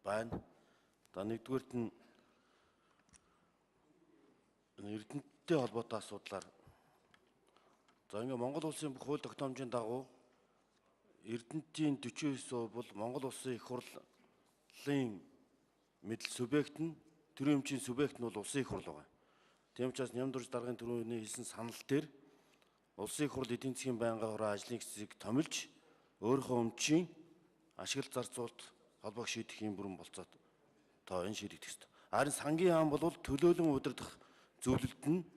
байна. За, нэгдүгээрт нь Эрдэнэттэй холбоотой асуудлаар, за, ингээ Монгол улсын бүх хууль тогтоомжийн дагуу Эрдэнэтийн 49% бол Монгол улсын их хурлын мэдл субъект нь, төрийн өмчийн субъект нь бол улсын их хурл байгаа. Тийм учраас Нямдурж даргын түрүүний хэлсэн санал дээр улсын их хурл эдийн засгийн байнгын хороо ажлын хэсгийг томилж өөрийнхөө өмчийн ашиглалт зарцуулалт холбоог шийдэх юм бүрэн болцоод тоо энэ шийдэгдэх ёстой. Харин сангийн яам бол төлөөлөн удирдах зөвлөлд нь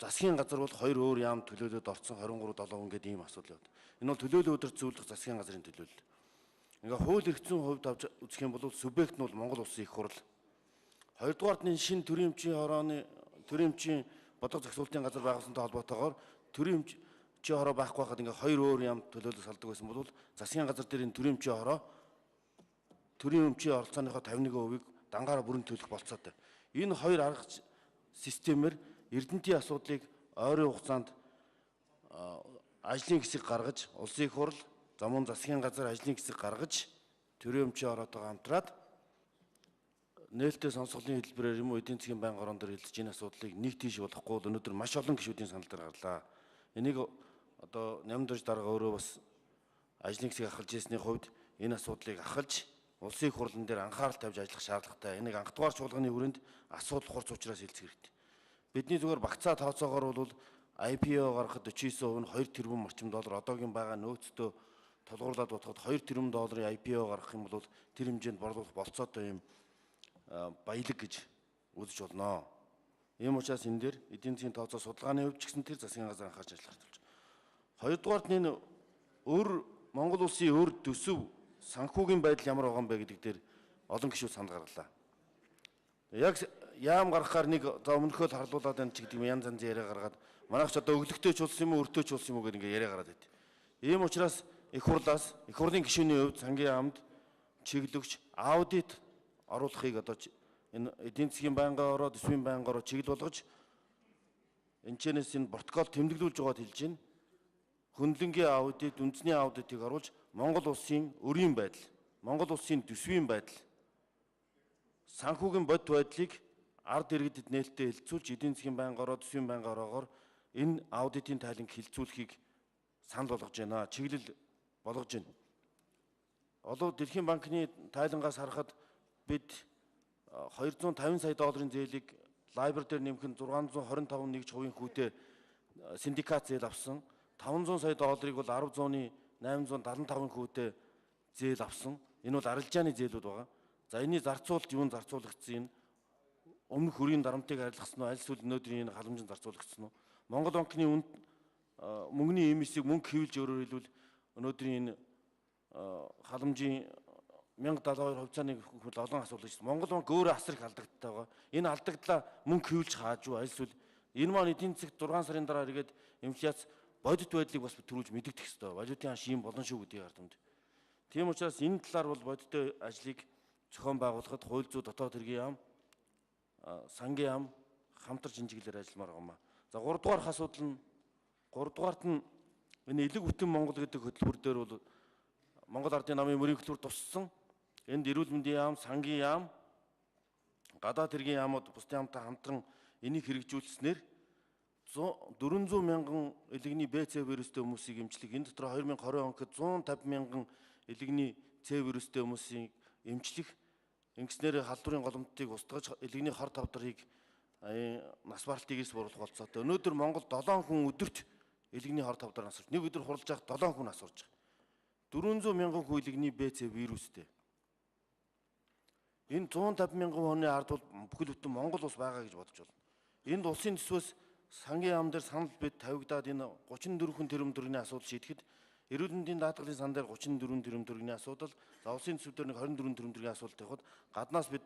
засгийн газар бол хоёр өөр яам төлөөлөд орцсон 23 7 хүн гэдэг ийм асуудал яваад. Энэ бол төлөөлөн удирдах зөвлөх засгийн газрын төлөөлөл. Ингээ хууль эрх зүйн хувьд авч үзэх юм бол субъект нь бол Монгол улсын их хурл. Хоёрдугаарт нь шинэ төрийн өмчийн хорооны төрийн өмчийн бодлого зохицуулалтын газар байгуулсантай холбоотойгоор төрийн өмчийн хороо байхгүй байхад ингээ хоёр өөр яам төлөөлөл салдаг байсан бол засгийн газар дээр энэ төрийн өмчийн хороо төрийн өмчийн оролцооныхоо 51%-ийг дангаараа бүрэн төлөх болцоотой. Энэ хоёр арга системээр Эрдэнэтийн асуудлыг ойрын хугацаанд ажлын хэсэг гаргаж, улсын их хурл, за мөн засгийн газар ажлын хэсэг гаргаж, төрийн өмчийн ороотойгоо хамтраад нээлттэй сонсголын хэлбэрээр юм уу эдийн засгийн байнгын орон дээр хэлж энэ асуудлыг нэг тийш болохгүй бол өнөөдөр маш олон гишүүдийн санал дээр гарлаа. Энийг одоо Нямдурж дарга өөрөө бас ажлын хэсгийг ахалж ирсний хувьд энэ асуудлыг ахалж улсын их хурлан дээр анхаарал тавьж ажиллах шаардлагатай. Энийг анхдугаар чуулганы хүрээнд асуудал хурц учраас хэлцэх хэрэгтэй. Бидний зүгээр багцаа тооцоогоор бол IPO гаргахад 49% нь 2 тэрбум орчим доллар, одоогийн байгаа нөөцтөө тулгуурлаад бодоход 2 тэрбум долларын IPO гаргах юм бол тэр хэмжээнд борлуулах болцоотой юм баялаг гэж үзэж болно. Ийм учраас энэ дээр эдийн засгийн тооцоо судалгааны хувьд ч гэсэн тэр засгийн газар анхаарч ажиллах хэрэгтэй. Хоёрдугаарт нь энэ өр Монгол улсын өр төсөв санхүүгийн байдал ямар байгаа юм бэ гэдэг дээр олон гишүүд санал гаргалаа. Яг яам гаргахаар нэг за өмнөхөө л харлуулад байна ч гэдэг юм янз янзын яриа гаргаад манайх ч одоо өглөгтэй ч болсон юм уу өртөө ч болсон юм уу гэдэг ингээ яриа гараад байт. Ийм учраас их хурлаас их хурлын гишүүний хувьд сангийн яамд чиглөгч аудит оруулахыг одоо энэ эдийн засгийн байнгын ороо, төсвийн байнгын ороо чиглэл болгож энэчнээс энэ протокол тэмдэглүүлж байгаад хэлж байна. Хөндлөнгийн аудит, үндэсний аудитыг оруулж Монгол улсын өрийн байдал, Монгол улсын төсвийн байдал, санхүүгийн бодит байдлыг ард иргэдэд нээлттэй хэлцүүлж эдийн засгийн байнгын ороо, төсвийн байнгын ороогоор энэ аудитын тайланг хилцүүлэхийг санал болгож байна, чиглэл болгож байна. Одоо Дэлхийн банкны тайлангаас харахад бид 250 сая долларын зээлийг LIBOR дээр нэмэх нь 625 нэгж хувийн хүүтэй синдикат зээл авсан. 500 сая долларыг бол 1000-ны 875 хүүтэй зээл авсан. Энэ бол арилжааны зээлүүд байгаа. За, энэний зарцуулалт юун зарцуулагдсан, энэ өмнөх өрийн дарамтыг арилгасан уу, аль эсвэл өнөөдрийн энэ халамжинд зарцуулагдсан уу? Монгол банкны үнд мөнгөний эмисийг мөнгө хэвлж, өөрөөр хэлбэл өнөөдрийн энэ халамжийн 1072 хувьцааны хөл олон асуудал шүү. Монгол банк өөрөө асар их алдагдaltaй байгаа. Энэ алдагдлаа мөнгө хэвлж хааж уу, аль эсвэл энэ маань эдийн засагт 6 сарын дараа эргээд инфляц бодит байдлыг бас төрүүлж мэдэгдэх ёстой. Валютын ханш ийм болно шүү гэдгийг ард түмэнд. Тийм учраас энэ талаар бол бодиттой ажлыг зохион байгуулахад хууль зүйн, дотоод хэргийн яам, сангийн яам хамтарч шинжиглэлээр ажилламаар байгаа юм а. За, 3 дугаар асуудал нь, 3 дугаарт нь энэ элэг бүтэн Монгол гэдэг хөтөлбөр дээр бол Монгол Ардын намын мөрийн хөтөлбөр туссан. Энд эрүүл мэндийн яам, сангийн яам, гадаад хэргийн яамууд бусдын яамтай хамтран энийг хэрэгжүүлснээр 400 мянган элэгний Б, С вирустэй хүмүүсийг эмчлэх, энэ дотор 2020 онд 150 мянган элэгний С вирустэй хүмүүсийг эмчлэх, ингэснээр халдварын голомтыг устгаж, элэгний хор тавдрыг нас баралтыг эрс бууруулах болцоотой. Өнөөдөр Монгол 7 хүн өдөрт элэгний хор тавдраар нас барч, нэг өдөр хуралж явах 7 хүн нас барж байгаа. 400 мянган хүн элэгний Б, С вирустэй. Энэ 150 мянган хүний ард бол бүхэл бүтэн Монгол улс байгаа гэж бодож байна. Энд улсын төсвөөс сангийн яам дээр санал бид тавигдаад энэ 34 тэрбум төгрөгийн асуудал шийдэхэд эрүүл мэндийн даатгалын сан дээр 34 тэрбум төгрөгийн асуудал, за улсын төсөв дээр нэг 24 тэрбум төгрөгийн асуудал тавихад гаднаас бид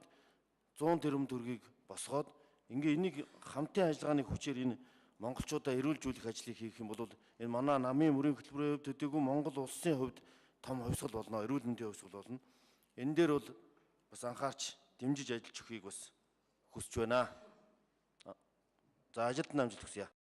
100 тэрбум төгрөгийг босгоод ингээ энийг хамтын ажиллагааны хүчээр энэ монголчуудаа эрүүлжүүлэх ажлыг хийх юм бол энэ манай намын мөрийн хөтөлбөрийн хувьд төдийгүй Монгол улсын хувьд том хувьсгал болно, эрүүл мэндийн хувьсгал болно. Энэ дээр бол бас анхаарч дэмжиж ажиллаж өгөхийг бас хүсэж байна. За, ажилд нь амжилт хүсье.